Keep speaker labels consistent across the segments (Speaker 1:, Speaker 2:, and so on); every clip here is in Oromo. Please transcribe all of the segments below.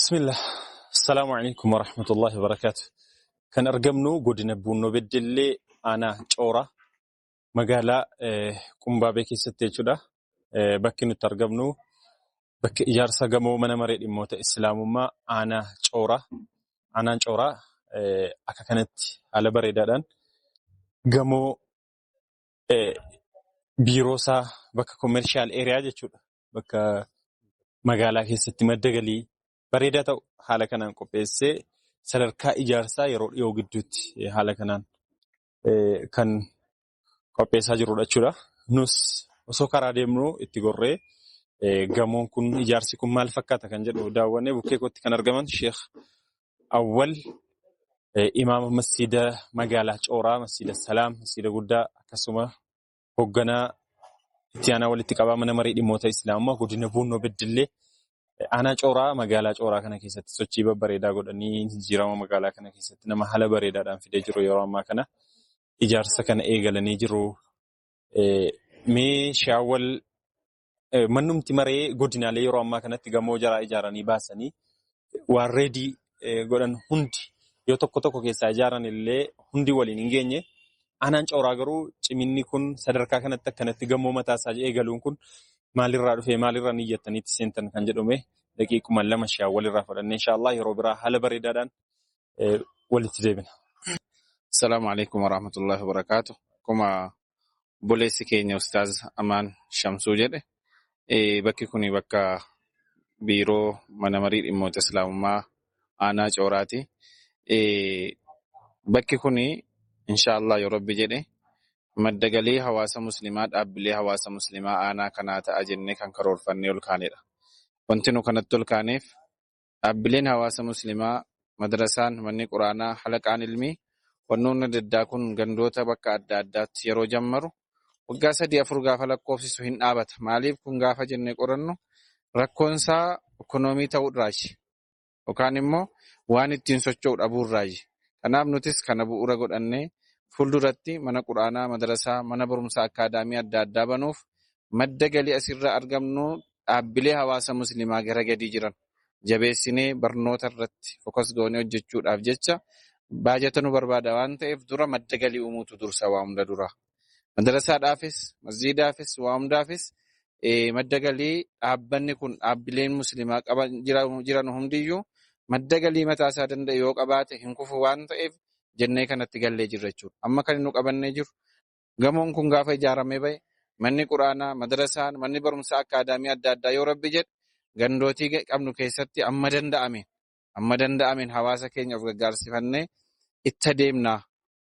Speaker 1: Bismillah. Assalaamu alaikum warahmatullahi wabarakaatu. Kan argamnu godina Buunnoo Beddellee aanaa Cooraa magaalaa Qumbaabee keessatti jechuudha. Bakki nuti argamnu bakka ijaarsa gamoo mana maree dhimmoota Islaamummaa aanaa Cooraa. Aanaan Cooraa akka kanatti haala bareedaadhaan gamoo biiroosaa bakka commercial area jechuudha. Bakka magaalaa keessatti madda galii bareedaa ta'u haala kanaan qopheessee sadarkaa ijaarsaa yeroo dhiyoo gidduutti haala kanaan kan qopheessaa jirudha jechuudha. Nus osoo karaa deemnuu itti gorree gamoon kun ijaarsi kun maal fakkaata kan jedhu daawwannee bukkee kootti kan argaman Sheekh Awwal imaama masjiida magaalaa Cooraa, masjiida Salaam, masjiida guddaa akkasuma hoogganaa itti aanaa walitti qabaa mana marii dhimmoota Islaamummaa godina Buunnoo Beddellee aanaa Cooraa magaalaa Cooraa kana keessatti sochii babbareedaa godhanii jijjiirama magaalaa kana keessatti nama haala bareedaadhaan fidee jiru yeroo ammaa kana ijaarsa kana eegalanii jiru. Mee Shaawwal mannumti maree godinaalee yeroo ammaa kanatti gamoo jaraa ijaaranii baasanii waan ready godhan hundi yoo tokko tokko keessaa ijaaran illee hundi waliin hin geenye. Aanaan Cooraa garuu ciminni kun sadarkaa kanatti akkanatti gamoo mataa isaa eegaluun kun maalirraa dhufee maalirraa niyyattaniitti seentan kan jedhume daqiiquma 2 Shaawwal irraa fudhannee inshaallah yeroo biraa haala bareedaadhaan walitti deebina.
Speaker 2: Assalaamu alaikum warahmatullahi wabarakaatu. Akkuma obboleessi keenya Ustaaz Amaan Shamsuu jedhe bakki kun bakka biiroo mana marii dhimmoota Islaamummaa aanaa Cooraati. Bakki kun inshaallah yoo Rabbi jedhe madda galii hawaasa muslimaa dhaabbilee hawaasa muslimaa aanaa kanaa ta'a jennee kan karoorfannee ol kaanedha. Wanti nu kanatti ol kaaneef dhaabbileen hawaasa muslimaa madrasaan, manni quraanaa, halaqaan ilmii wannoonni adda addaa kun gandoota bakka adda addaatti yeroo jammaru waggaa 3-4 gaafa lakkoofsisu hin dhaabata. Maaliif kun gaafa jennee qorannu rakkoonsaa ikoonoomii ta'uudhaashi yookaan immoo waan ittiin socho'u dhabuurraayi. Kanaaf nutis kana bu'uura godhannee fuulduratti mana quraanaa, madrasaa, mana barumsaa akkaadaamii adda addaa banuuf madda galii asirraa argamnu dhaabbilee hawaasa muslimaa gara gadii jiran jabeessinee barnoota irratti fokas goonee hojjechuudhaaf jecha baajata nu barbaada waan ta'eef dura madda galii uumuutu dursa waa hunda dura. Madrasaadhaafis, masjiidaafis, waa hundaafis madda galii dhaabbanni kun dhaabbileen muslimaa qaban jiran hundiyyuu madda galii mataa isaa danda'e yoo qabaate hin kufu waan ta'eef jennee kanatti gallee jirra jechuudha. Amma kan nu qabannee jiru gamoon kun gaafa ijaaramee bahe manni quraanaa, madrasaan, manni barumsaa akkaadaamii adda addaa yoo Rabbi jedhe gandootii qabnu keessatti amma danda'ameen hawaasa keenya of gargaarsifannee itti adeemna.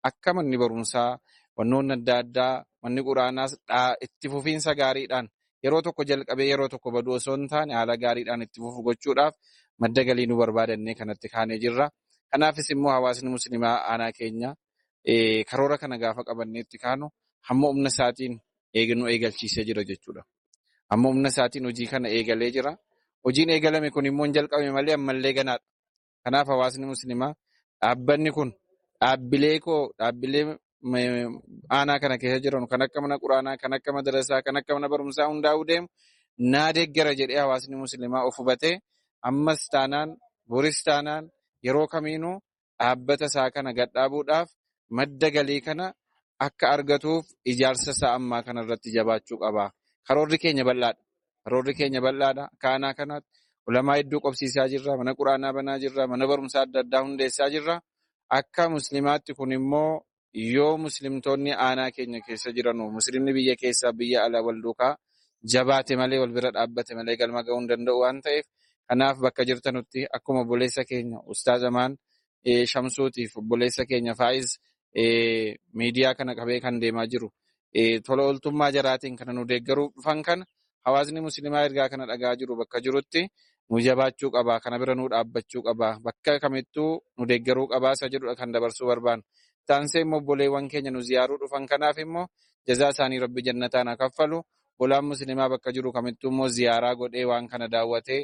Speaker 2: Akka manni barumsaa wannoonni adda addaa manni quraanaas itti fufiinsa gaariidhaan yeroo tokko jalqabee yeroo tokko baduu osoo hin taane haala gaariidhaan itti fufu gochuudhaaf madda galii nu barbaadannee kanatti kaanee jirra. Kanaafis immoo hawaasni muslimaa aanaa keenya karoora kana gaafa qabannee itti kaanu hamma humna isaatiin nu eegalchiisee jira jechuudha. Hamma humna isaatiin hojii kana eegalee jira. Hojiin eegalame kun immoo hin jalqabame malee ammallee ganaadha. Kanaaf hawaasni muslimaa dhaabbanni kun dhaabbilee koo dhaabbilee aanaa kana keessa jiran kan akka mana quraanaa, kan akka madrasaa, kan akka mana barumsaa hundaa'uu deemu naa deeggara jedhee hawaasni muslimaa of hubatee ammas taanaan boris taanaan yeroo kamiinuu dhaabbata isaa kana gadhaabuudhaaf madda galii kana akka argatuuf ijaarsa isaa ammaa kana irratti jabaachuu qaba. Karoorri keenya bal'aadha. Karoorri keenya bal'aadha. Akka aanaa kanaatti ulamaa hedduu qobsiisaa jirra. Mana quraanaa banaa jirra. Mana barumsaa adda addaa hundeessaa jirra. Akka muslimaatti kun immoo yoo muslimtoonni aanaa keenya keessa jiranu muslimni biyya keessaa biyya alaa wal duukaa jabaate malee wal bira dhaabbate malee galma ga'uu hin danda'u waan ta'eef kanaaf bakka jirtanutti akkuma obboleessa keenya Ustaaz Amaan Shamsuutiif obboleessa keenya Faayiz miidiyaa kana qabee kan deemaa jiru tola ooltummaa jaraatiin kana nu deeggaruuf dhufan kana hawaasni muslimaa ergaa kana dhagaa jiru bakka jirutti nu jabaachuu qaba, kana bira nu dhaabbachuu qaba, bakka kamittuu nu deeggaruu qaba isa jedhudha kan dabarsuu barbaannu. Taansee immoo obboleewwan keenya nu ziyaaruu dhufan kanaaf immoo jazaa isaanii Rabbi jannataan haa kaffalu. Bolaan muslimaa bakka jiru kamittuu immoo ziyaaraa godhee waan kana daawwatee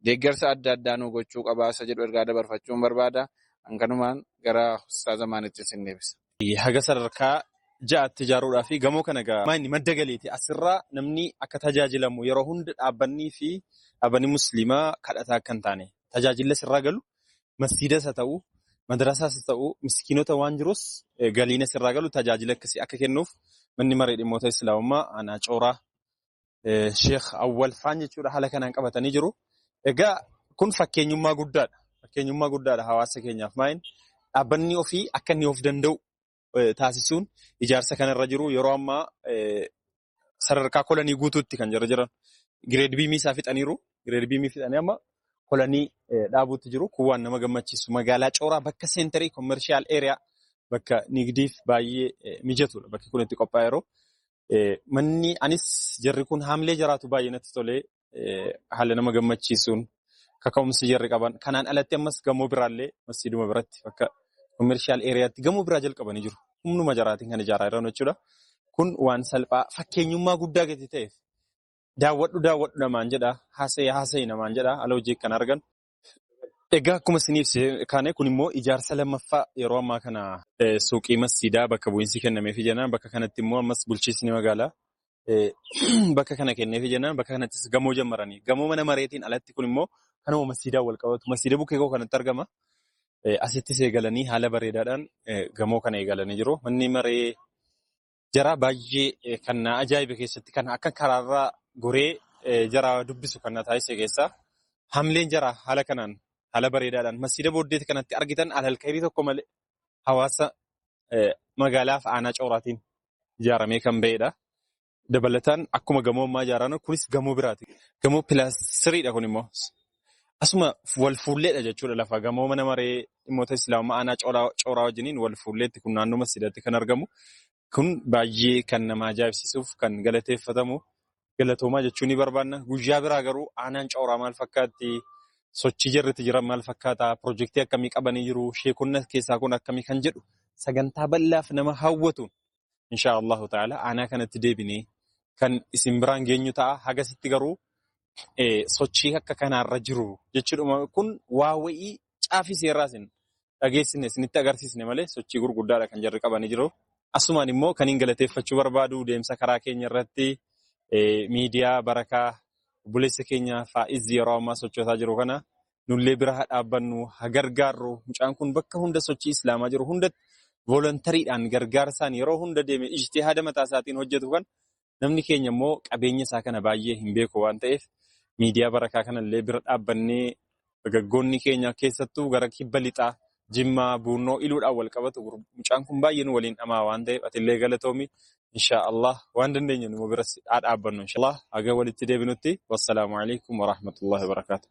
Speaker 2: deeggarsa adda addaa nu gochuu qaba isa jedhu ergaa dabarfachuun barbaada. Hankanumaan gara Ustaaz Amaanitti isin deebisa.
Speaker 1: Haga sadarkaa 6tti ijaaruudhaa fi gamoo kana egaa inni madda galiiti. Asirraa namni akka tajaajilamu yeroo hunda dhaabbannii fi dhaabbanni musliimaa kadhataa akka hin taane. Tajaajila sirraa galu masjiidas haa ta'u, madarasaas haa ta'u, miskiinota waan jirus galiin asirraa galu tajaajila akkasii akka kennuuf manni maree dhimmoota islaamummaa aanaa Cooraa Sheekh Awwal Faan jechuudha haala kanaan qabatanii jiru. Egaa kun fakkeenyummaa guddaadha. Fakkeenyummaa guddaadha hawaasa keenyaaf. Maayin dhaabbanni ofii akka inni of danda'u taasisuun ijaarsa kanarra jiru yeroo ammaa sadarkaa kolanii guutuutti kan jara jiran. Gireed biimii isaa fixaniiru. Gireed biimii fixanii amma kolanii dhaabuutti jiru. Kun waan nama gammachiisu. Magaalaa Cooraa bakka seentarii commercial area bakka nigdiif baay'ee mijatudha. Bakki kun itti qophaa'e yeroo. Manni anis jarri kun haamilee jaraatu baay'ee natti tolee haala nama gammachiisuun kaka'umsi jarri qaban. Kanaan alatti ammas gamoo biraallee masjiiduma biratti bakka commercial areaatti gamoo biraa jalqabanii jiru. Humnuma jaraatiin kan ijaaraa jiran jechuudha. Kun waan salphaa fakkeenyummaa guddaa gadi ta'eef daawwadhu daawwadhu namaan jedha. Haasa'e haasa'e namaan jedha. Ala hojii kan argan. Egaa akkuma isiniif kaane kun immoo ijaarsa lammaffaa yeroo ammaa kana suuqii masjiidaa bakka bu'iinsi kennameefii jennaan bakka kanatti immoo ammas bulchiisni magaalaa bakka kana kenneefii jennaan bakka kanattis gamoo jammaranii gamoo mana mareetiin alatti kun immoo kanuma masjiidaa wal qabatu masjiida bukkee koo kanatti argama. Asittis eegalanii haala bareedaadhaan gamoo kana eegalanii jiru. Manni maree jaraa baay'ee kan na ajaa'ibe keessatti kan akka karaarraa goree jaraa dubbisu kan na taasise keessaa hamleen jaraa haala kanaan haala bareedaadhaan masjiida booddeetti kanatti argitan alhalkairii tokko malee hawaasa magaalaaf aanaa Cooraatiin ijaaramee kan ba'edha. Dabalataan akkuma gamoo ammaa ijaaran kunis gamoo biraati. Gamoo pilaastiriidha kun immoo. Asuma wal fuulleedha jechuudha lafa gamoo mana maree dhimmoota islaamaa aanaa Cooraa wajjiniin wal fuulleetti kun naannoo masjiidatti kan argamu. Kun baay'ee kan nama ajaa'ibsiisuuf kan galateeffatamu galatoomaa jechuu ni barbaanna. Guyyaa biraa garuu aanaan Cooraa maal fakkaatti? Sochii jarritti jiran maal fakkaata? Pirojektii akkamii qabanii jiru? Sheekonni keessaa kun akkamii kan jedhu sagantaa bal'aaf nama hawwatuun inshaa Allahu ta'ala aanaa kanatti deebinee kan isin biraan geenyu ta'a. Hagasitti garuu sochii akka kanaarra jiru jechuudha. Kun waa wayii caafii seerraa isin dhageessine isinitti agarsiisne malee sochii gurguddaadha kan jarri qabanii jiru. Asumaan immoo kan hin galateeffachuu barbaadu deemsa karaa keenya irratti miidiyaa barakaa obboleessa keenya Faa'iz yeroo ammaa sochootaa jiru kana nullee bira haa dhaabbannu, haa gargaarru. Mucaan kun bakka hunda sochii islaamaa jiru hundatti volontariidhaan gargaarsaan yeroo hunda deeme ijtihaada mataa isaatiin hojjetu kan namni keenya immoo qabeenya isaa kana baay'ee hin beeku waan ta'eef miidiyaa barakaa kanallee bira dhaabbannee dargaggoonni keenya keessattuu gara kibba lixaa Jimmaa Buunnoo iluudhaan wal qabatu mucaan kun baay'ee nu waliin dhamaa waan ta'eef atillee galatoomi. Inshaa Allah waan dandeenyu nu bira haa dhaabbannu. Inshaa Allah haga walitti deebinutti wassalaamu alaikum warahmatullahi wabarakaatu.